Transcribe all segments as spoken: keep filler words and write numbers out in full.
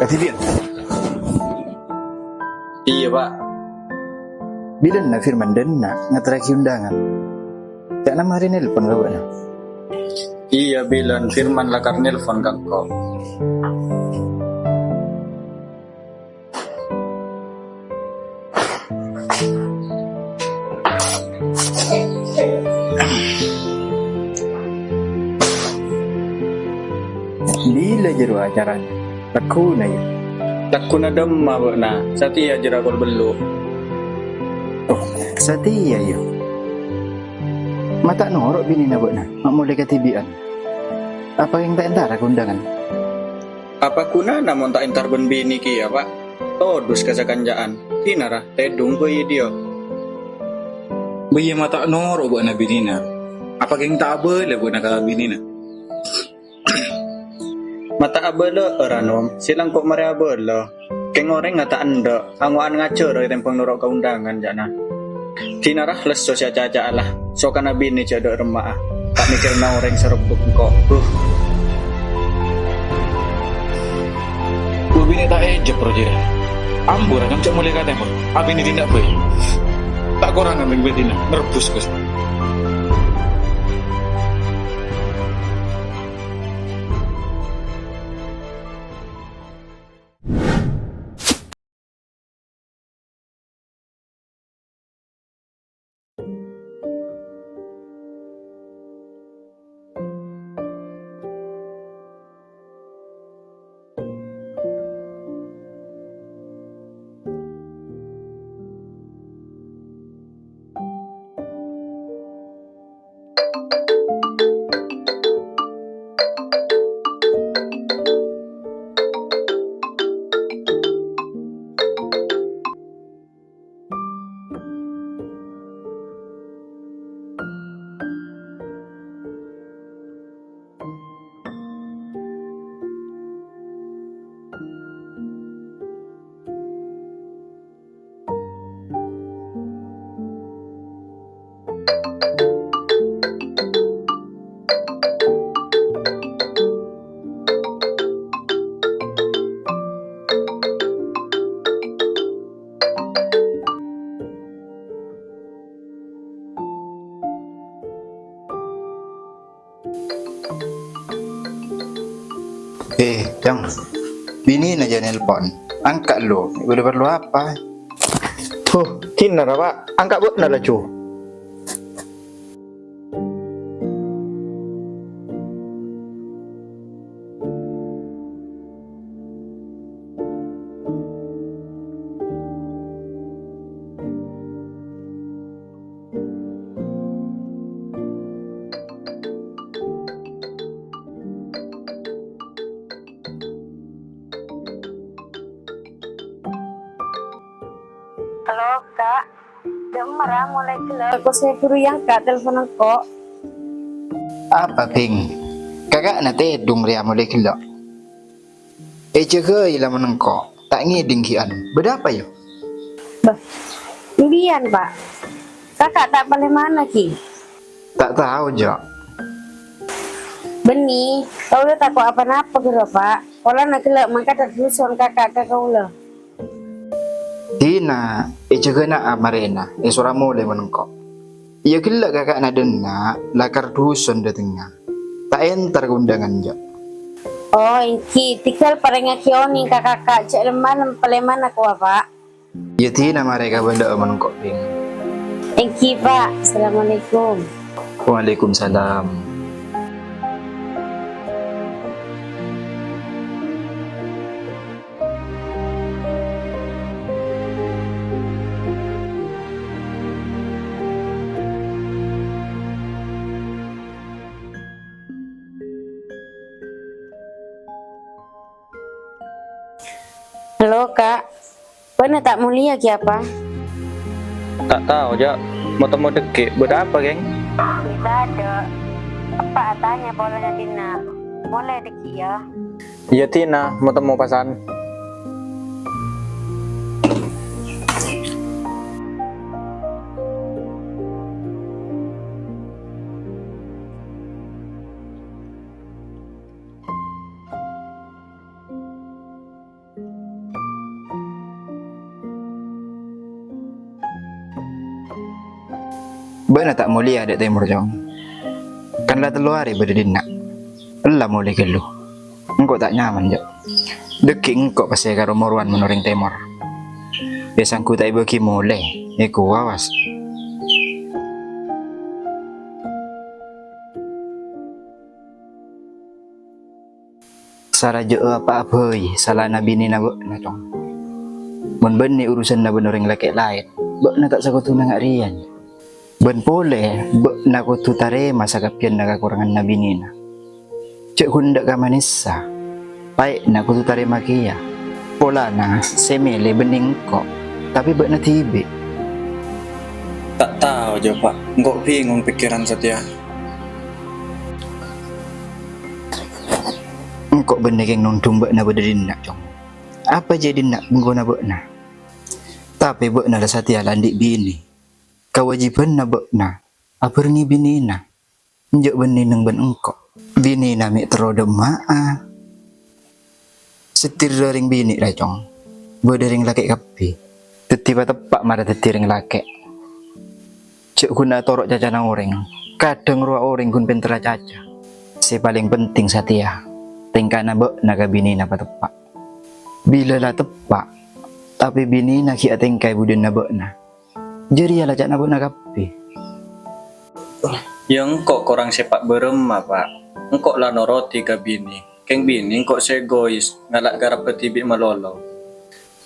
Dibi'en. Iyâ, Pa'. Bilâna Firman dâ' enna' ngaterraghi undangan. Ca'na marè nelpon ka bâ'na. Iyâ, bilân Firman lakar nelpon ka engko'. Bilâ jârowa acarana? Lagghuna, yâ? Lagghuna dâmma bâ'na? Satèya jârowa kol bellu'. Oh, satèya, yâ. Ma' ta' noro' binèna bâ'na, ma' molè kadhibi'ân. Apa kèng ta' entara ka undangan? Apa ghunana mon ta' entar bân binè kèya, Pa'? Todus ka sakanca'an. Dinara, tèdung bhâi è dhiyâ. Bâ iyâ ma' ta' noro' bâ'na binèna. Apa kèng ta' abâlâ bâ'na ka binèna? Ma' ta' abâlâ'â ra, Nom. Sè la engko' marè abâlâ. Kèng orèngnga ta' endâ', ango'an ngajhâr è tèmbhâng noro' ka undangan, ca'na. Dinara lesso sè acaca'a la, sokana binè jâ' dâ' remma'a. Ta' mèkkèrana orèng sè rebbhuk engko'. Huh. Bâ binè ta' èjep, ro, jârèya. Ambu ra, jhâ' molè ka tèmbhâng. Abinè dinna' bhâi. Ta' korang abinè dinna'. Nerbus, Gus. Eh, Cong. Binèna jâ' nelpon. Angka' lu. Bâdâ parlo apa? Huh, dinara, Pa'. Angka' bâ'na laju. Halo, Kak. Dâ'emma ra molè ghellâ'? Kok sè buru yâ, Kak, telpon engko'. Apa, Bhing? Kaka'na tèdung rèya molè ghellâ'. Èjâgâi la mon engko', ta' ngèdhing ghi'ân. Bâdâ apa, yâ? Bâh, embiyan, Pa'. Kaka' ta' palèmana, ghi? Ta' tao, Jo. Bânnè, kaulâ tako' apa-napa, ghârâ, Pa'. Polana ghellâ' mangkadhâ duson kaka' ka kaulâ. Dina èjâgâna marèna, èsora molè mon engko'. Iyâ ghellâ' kaka'na dâ' enna' lakar duson dâtengnga. Ta' entar ka undangan, Jo. Oh, èngghi, tèghâl parèngngaghi onèng ka kaka' jhâ' lem-malem palèmana kowa, Pa'. Iyâ dina marè kabâlâ'â mon engko', Bhing. Èngghi, Pa'. Assalamualaikum. Waalaikumsalam. Halo, Kak. Bâ'na ta' molèya kèya, Pa'? Ta' tao, Jo. Mo-temmo dhâggi'. Bâdâ apa, Keng? Bâdâ. Apa atanya polana dina? Molè dhâggi', yâ. Iyâ, dina, mo-temmo pasan. Bâ'na ta' molèya dâ' tèmor, Cong. Kan la tello arè bâdâ dinna'. Ella molè ghâllu. Engko' ta' nyaman, Jo. Dâgghi' engko' pèssè karo morowan mon orèng tèmor. Yâ sangghu ta' èbâgi molè, èkowa, was. Saraja'a apa'a bhâi salana binèna bâ'na, Cong. Mon bânnè urusanna bân orèng lakè' laèn, bâ'na ta' sakodhuna nga' rèya. Bân polè bâ'na kodhu tarèma sakabbhiyânna kakoranganna binèna. Jhâ' ghun dâ' kamanèssa, paè'na kodhu tarèma kèya. Polana sè mèlè bânnè engko', tapè bâ'na dhibi'. Ta' tao, jhâ', Pa'. Engko' bingung pèkkèran satèya. Engko' bânnè kèng nondhung bâ'na bâdâ dinna', Cong. Apa jhâ' dinna' bengkona bâ'na? Tapè bâ'na la satèya la andi' binè. Kawâjibhânna bâ'na abhârengngè binèna, enjâ' bânnè neng bân engko'. Binèna mè' terro dâ'emma'a. Satèya rèng binè' la, Cong, bâdâ rèng lakè' kabbhi. Dhâddhi pateppa' mara dhâddhi rèng lakè'. Jhâ' ghun atoro' cacana orèng, kadhâng rowa orèng ghun pènterra caca. Sè palèng penting satèya, tèngkana bâ'na ka binèna pateppa'. Bilâ la teppa', tapè binèna ghi' atèngka è budina bâ'na. Jârèya la ca'na bâ'na kabbhi. Yâ engko' korang sèpa' bârâmma, Pa'. Engko' la noro'è ka binè. Kèng binè engko' sè egois, ngala' karebbhâ dhibi' malolo.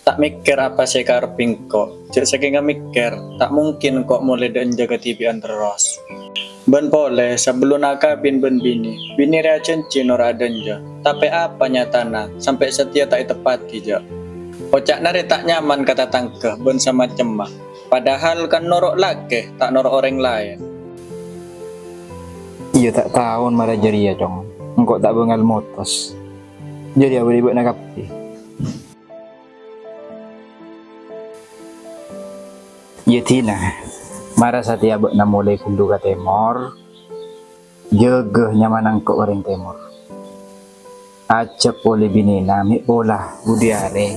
Ta' mèkkèr apa sè èkarebbhi engko'. Jhâ' sakènga mèkkèr, ta' mungkin engko' molè dâ' enjâ' kadhibi'ân terros. Bân polè, sabellunna akabin bân binè, binè rèya ajhânjhi noro' adâ enjâ'. Tapè apa nyatana, sampè' satèya ta' èteppa'è, jhâ'. Oca'na rè ta' nyaman ka tatangghâ bân samacemma. Padahal kan noro' lakè, ta' noro' orèng laèn. Iyâ, ta' taon mara jârèya, Cong. Engko' ta' bângal motos. Jârèya bâdâ è bâ'na kabbhi. Iyâ, dinah, mara satèya bâ'na molè ghâllu ka tèmor, jâgâ nyamana engko' orèng tèmor. Ajhâk polè binèna mè' pola budi arè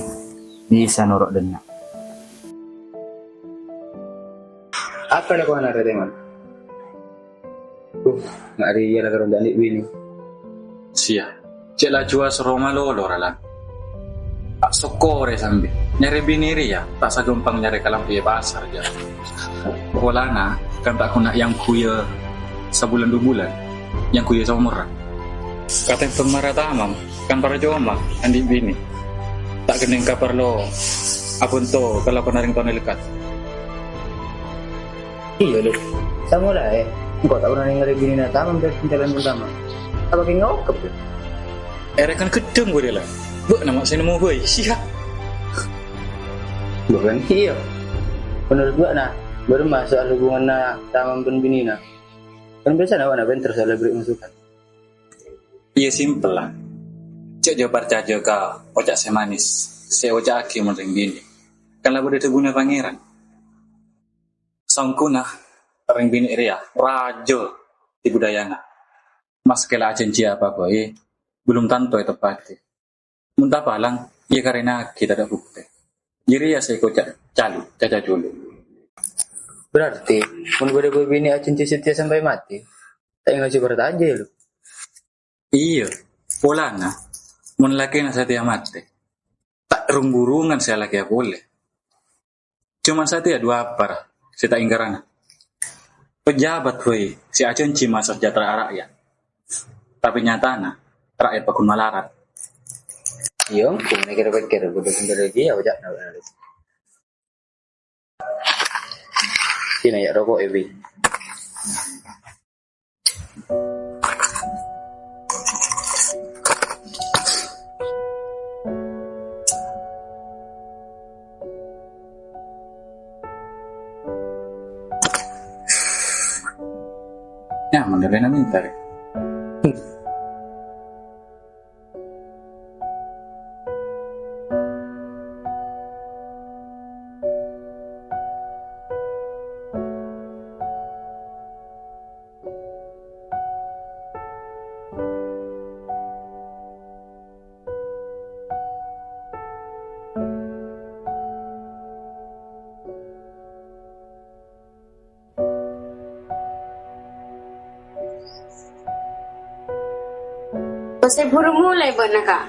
bisa noro' dânna'. Apa lakowana rè tèmor? Uh, nga' rèya la karo dâ' andi' binè. Siya, cè' laju asoro malolo, Ralan. Ta' sokkorè sambi. Nyarè binè rèya ta' saghâmpang nyarè kalambhi è pasar, jhâ'. Polana kan ta' ghun èyangghuya sabulân du bulân, èyangghuya saomorra. Katèmbhâng mara tamam, kan parcoma andi' binè. Ta' ghennèng kaparlo abhânto kalakowanna rèng towana lèkkat. Iyâ, Lè. Samolaè, engko' ta' pernah nèngalè binèna tamam dâri jalan utama. Apa kèng ngokep, Lè? Èrèkan ghâddhâng bâdâ, Lè. Bâ'na ma' sè nemmo bhâi, siya. Bâ'na iyâ. Menurut bâ'na, bârâmma soal hubunganna tamam bân binèna? Kan biasana bâ'na pènter soal bherri' masukan. Iyâ, simpel, la. Jhâ' jhâ' parcajâ ka oca' sè manis, sè èoca'aghi mon rèng binè. Kan la bâdâ dhâbuna Pangèran. Saongghuna rèng binè rèya rajâ è budayana. Maskè la ajhânjhi apa bhâi, belum tanto èteppa'è. Mon ta' palang, iyâ karèna'aghi tadâ' buktè. Jârèya sè èkoca' calu, caca colo. Berarti, mon bâdâ bhâi binè ajhânjhi satèya sampè' matè, ta' èngajhâ parcajâ, yâ, Lè? Iyâ, polana, mon lakèna satèya matè, ta' rung-burungan sè alakèya polè. Coma satèya du apar sè ta' èngkarana. Pejabat bhâi sè ajhânjhi masejahtera ra'yat. Tapè nyatana, ra'yat paggun malarat. Iyâ, engko' mèkkèr-pèkkèr, bâdâ bhendher rèya, oca'na. Sini, yâ, roko', Ebi. Nyaman dâ' rèna minta, rè. Sè buru molè bâ'na, Ka'?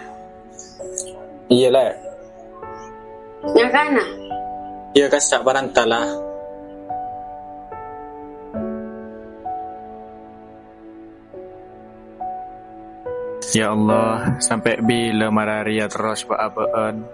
Iyâ, Lè'. Nyakana? Iyâ, kassa' parantala. Ya Allah, sampè' bilâ mara rèya terros bâ'-abâ'ân?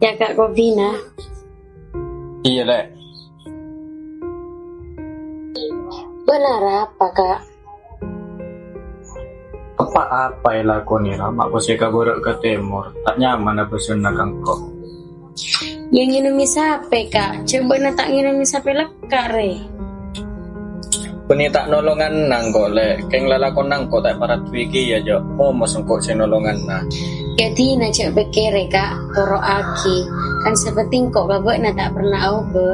Yâ, Ka', kopina. Iyâ, Lè'. Bâ'na arapa, Ka'? Apa-apa èlakonè, Ra, ma' kosè kabârâ' ka tèmor. Ta' nyamana bâsana ka engko'. Yâ ngènomè sapè, Ka'? Jhâ' bâ'na ta' ngènomè sapè lekka', rè. Bânnè ta' nolongana engko', Lè'. Kèng lalakonna engko' ta' èparadduwi kèya, jhâ' momos engko' sè nolongana. Yâ dinah jhâ' pèkkèrè, Ka'. Toro'aghi. Kan sè penting engko' ka bâ'na ta' perna aobâ.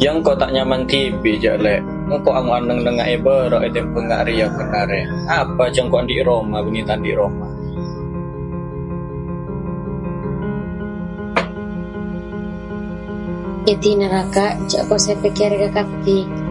Yâ engko' ta' nyaman dhibi', jhâ', Lè'. Engko' ango'-aneng nengnga'è bârâ' ètèmbhângnga rèya bân arè. Apa jhâ' engko' andi' roma bânnè ta' andi' roma? Yâ dinah ra, Ka', jhâ' kosè pèkkèrè ka kabbhi.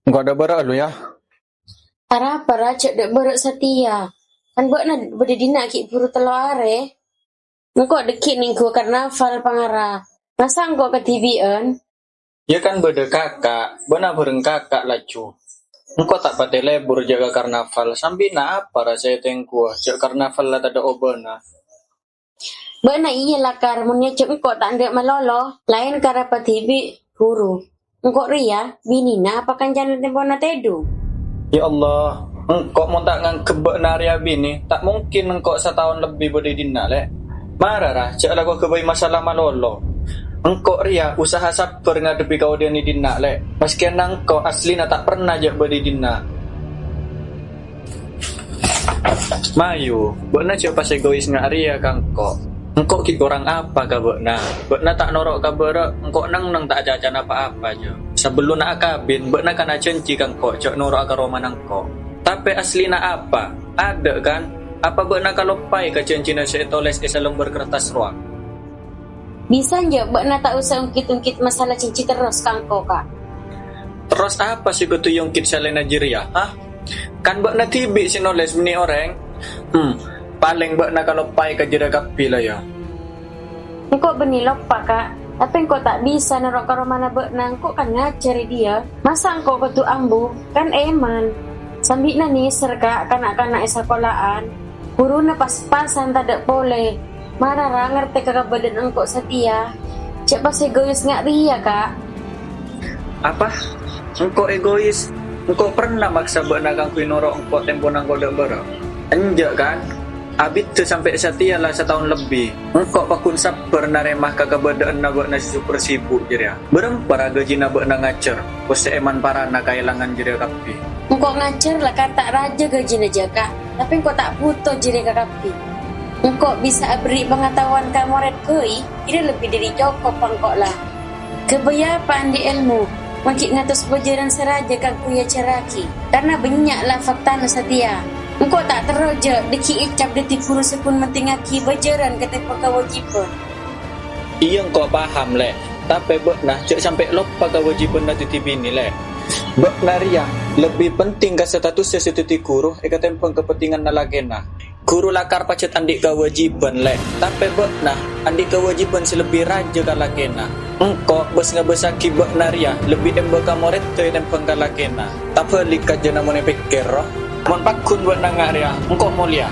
Engko' dâ' bârâ' lu, yâ. Arapa, Ra, jhâ' dâ' bârâ' satèya? Kan bâ'na bâdâ dinna' ghi' buru tello arè. Engko' dâggi' nèngghu karnaval, pangara. Masa engko' kadhibi'ân? Yâ kan bâdâ kaka', bâ'na bhâreng kaka' laju. Engko' ta' patè lebur jhâ' ka karnaval, sambina apa ra sè ètèngghuwâ jhâ' karnaval la tadâ' obâna. Bâ'na iyâ lakar, mon nyajhâk engko' ta' endâ' malolo, laèn ka rapa dhibi', buru. Engko' rèya binèna apa kancana tempona tèdung? Ya Allah, engko' mon ta' nganggep bâ'na rèya binè, ta' mungkin engko' sataon lebbi bâdâ è dinna', Lè'. Mara ra, jhâ' lako ghâbây masalah malolo. Engko' rèya usaha sabbhâr ngadhebbhi kaodi'ân è dinna', Lè'. Maskèna engko' asllina ta' perna jhâ' bâdâ è dinna'. Mayu, bâ'na jhâ' pas egois nga' rèya ka engko'. Engko' ghi' korang apa ka bâ'na? Bâ'na ta' noro' ka bârâ', engko' neng-enneng ta' acaca napa-apa, jhâ'. Sabellunna akabin, bâ'na kan ajhânjhi ka engko' jhâ' noro'a ka romana engko'. Tapè asllina apa? Adâ', kan? Apa bâ'na kaloppaè ka jhânjhina sè ètolès è salembâr kertas rowa? Bisa enjâ' bâ'na ta' osa ongkit-ongkit masalah jhânjhi terros ka engko', Ka'? Terros apa sè kodhu èongkit salaènna jârèya, ha? Kan bâ'na dhibi' sè nolès, bânnè orèng? Hmm, palèng bâ'na kaloppaè ka jârèya kabbhi la, yâ? Engko' bânnè loppa, Ka'. Tapè engko' ta' bisa noro' ka romana bâ'na, engko' kan ngajhâr è dhiyâ. Masa engko' kodhu ambu? Kan èman. Sambi'na nèser, Ka', ka na'-kana' è sakola'an. Ghuruna pas-pasan tadâ' polè. Mara ra ngartè ka kabâdâ'ânna engko' satèya. Jhâ' pas egois nga' rèya, Ka'. Apa? Engko' egois? Engko' pernah maksa bâ'na kaangghuy noro' engko' tempona engko' dâ' bârâ'? Enjâ', kan? Abiddhâ sampè' satèya la sataon lebbi. Engko' pagghun sabbhâr narèma ka kabâdâ'ânna bâ'na sè super sibuk jârèya. Bârâmpa ra gajina bâ'na ngajhâr, bos sè èman parana kaèlangan jârèya kabbhi? Engko' ngajhâr la kan ta' rajâ gajina jâ, Ka', tapè engko' ta' bhuto jârèya kakabbhi. Engko' bisa aberri' pangataowan ka morèd bhâi, jârèya lebbi dâri cokop engko' la. Ghâbâyyâ apa andi' èlmo, mon ghi' ngatos bhâjârân sè rajâ kaangghuy èajhârraghi, karna bânnya' la faktana satèya. Engko' ta' terro jâ' dâgghi' ècap dâddhi ghuru sè ghun mentingngaghi bhâjârân katèmbhâng kawâjibhân. Iyâ, engko' paham, Lè'. Tapè bâ'na jhâ' sampè' loppa kawâjibhânna dâddhi binè, Lè'. Bâ'na rèya lebbi penting ka statussa sè dâddhi ghuru èkatèmbhâng kapentinganna lakèna. Ghuru lakar pajhât andi' kawâjibhân, Lè'. Tapè bâ'na andi' kawâjibhân sè lebbi rajâ ka lakèna. Engko' bâs-ngabâssaghi bâ'na rèya lebbi emba ka morèdda ètèmbhâng ka lakèna. Tabhâlik kajâna mon èpèkkèr, ro. Mon pagghun bâ'na nga' rèya, engko' molèya.